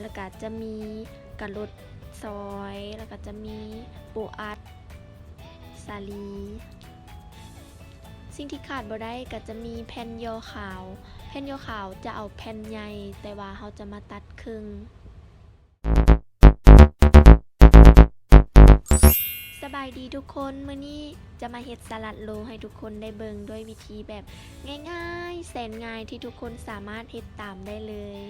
ແລ້ວກະຈະມີກະລົດຊອຍ ແລ້ວກະຈະມີປູອັດ ສາລີ. ສິ່ງທີ່ຂາດບໍ່ໄດ້ກະຈະມີແຜ່ນຍໍ່ຂາວ. ແຜ່ນຍໍ່ຂາວຈະເອົາແຜ່ນໃຫຍ່ ແຕ່ວ່າເຮົາຈະມາຕັດເຄິ່ງ. ສະບາຍດີທຸກຄົນ, ມື້ນີ້ຈະມາເຮັດສະຫຼັດໂລໃຫ້ທຸກຄົນໄດ້ເບິ່ງ ດ້ວຍວິທີແບບງ່າຍໆ ແສນງ່າຍ ທີ່ທຸກຄົນສາມາດເຮັດຕາມໄດ້ເລີຍ.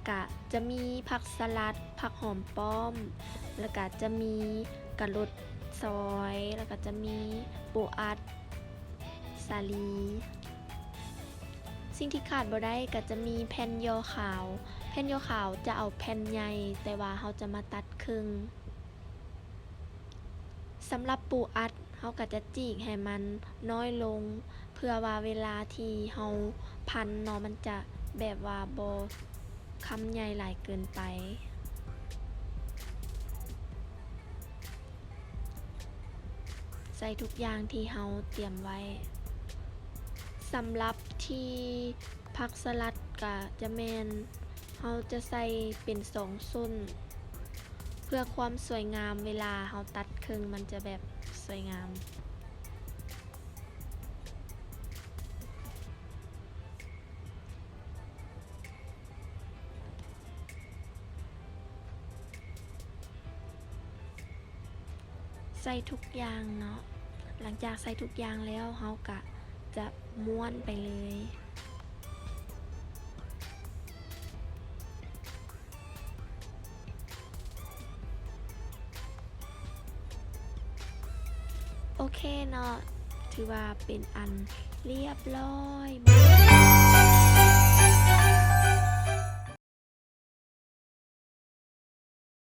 ກະຈະມີຜັກສະຫຼັດ, ຜັກຫອມປ້ອມ, ແລ້ວກະຈະມີກະລົດຊອຍ, ແລ້ວກະຈະມີປູອັດ ສາລີ. ສິ່ງທີ່ຂາດບໍ່ໄດ້ກະຈະມີແຜ່ນຍໍ່ຂາວ. ແຜ່ນຍໍ່ຂາວຈະເອົາແຜ່ນໃຫຍ່ ແຕ່ວ່າເຮົາຈະມາຕັດເຄິ່ງ. ສຳລັບປູອັດ ເຮົາກະຈະຈີກໃຫ້ມັນນ້ອຍລົງ ເພື່ອວ່າເວລາທີ່ເຮົາພັນເນາະ ມັນຈະແບບວ່າບໍ່ຄຳໃຫຍ່ຫຼາຍເກີນໄປ. ໃສ່ທຸກຢ່າງທີ່ເຮົາຕຽມໄວ້. ສຳລັບທີ່ຜັກສະຫຼັດກະຈະແມ່ນ ເຮົາຈະໃສ່ເປັນສອງສົ້ນ ເພື່ອຄວາມສວຍງາມ ເວລາເຮົາຕັດເຄິ່ງມັນຈະແບບສວຍງາມ. ໃສ່ທຸກຢ່າງເນາະ. ຫຼັງຈາກໃສ່ທຸກຢ່າງແລ້ວ ເຮົາກະຈະມ້ວນໄປເລີຍ. ໂອເຄເນາະ, ຖືວ່າເປັນອັນລຽບລ້ອຍ.